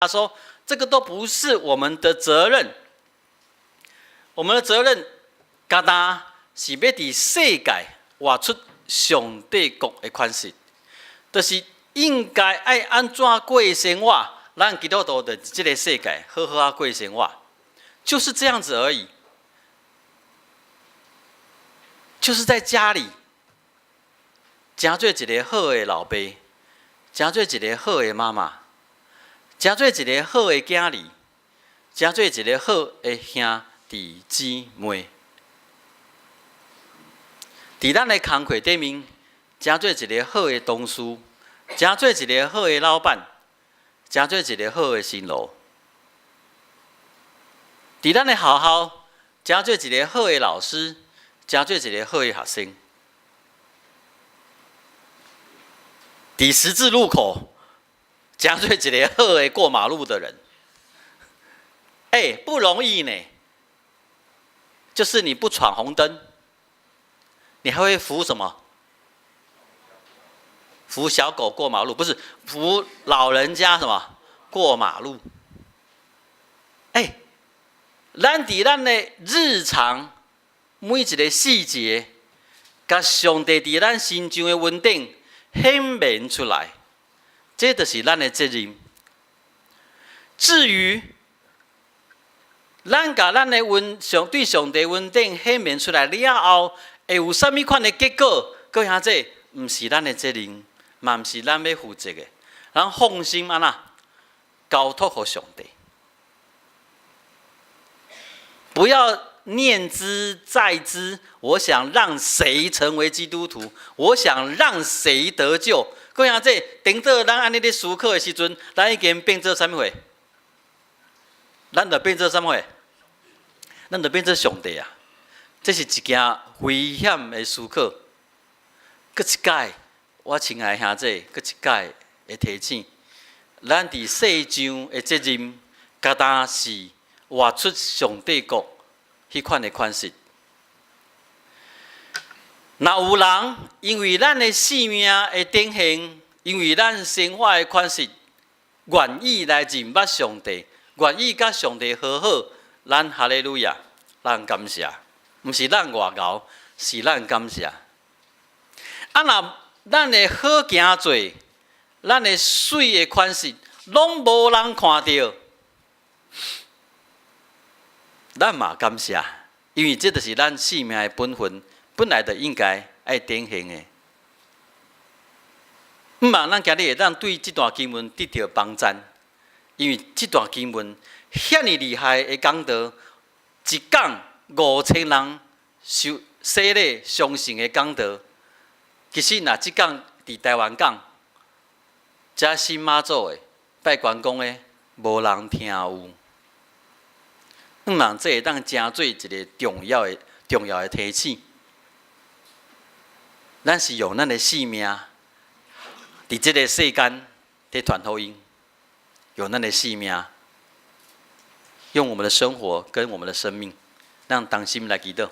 說這個都不是我們的責任，我們的責任，敢若是欲佇世界活出上帝國的款式，就是應該愛按怎過生活，咱基督徒佇這個世界好好仔過生活，就是這樣子而已。就是在家裡，成做一個好的老爸，成做一個好的媽媽，成做一個好的囝兒，成做一個好的兄弟姊妹。佇咱的工課頂面，成做一個好的同事，成做一個好的老闆，成做一個好的新郎。佇咱的學校，成做一個好的老師，成做一個好的學生。佇十字路口，成做一個好的過馬路的人。欸，不容易呢。就是你不闖紅燈，你還會扶什麼？扶小狗過馬路，不是扶老人家什麼過馬路？欸，咱佇咱的日常每一個細節，共上帝佇咱身上的恩典顯明出來，這就是咱的責任。至於咱共咱的恩上對上帝恩典顯明出來了後，會有啥物款的結果？閣兄這毋是咱的責任，嘛毋是咱欲負責的。咱放心按怎交託予上帝，不要念茲在茲。我想讓誰成為基督徒？我想讓誰得救？閣兄這等到咱按呢咧思考的時陣，咱已經變做啥物貨？咱就變做啥物貨？咱就變做上帝啊！這是一件危險的思考。閣一擺，我親愛兄弟，閣一擺的提醒，咱佇世上的責任，敢若是活出上帝國彼款的款式。若有人因為咱的生命的展現，因為咱生活的款式，願意來認捌上帝，願意佮上帝和好，咱哈利路亞，咱感謝，毋是咱外𠢕，是咱感謝。啊，若咱的好行做，咱的媠的款式，攏無人看著，咱嘛感謝，因為這就是咱生命的本分，本來就應該愛展現的。毋望咱今日會當對這段經文得著幫贊，因為這段經文遐爾厲害的講道，一講5000人受洗禮相信的講道，其實若這講佇台灣港，遮信媽祖的、拜關公的，無人聽有。毋望這會當成做一個重要的、重要的提醒。咱是用咱的性命，佇這個世間佇傳福音，用咱的性命，用我們的生活跟我們的生命，咱同心來祈禱。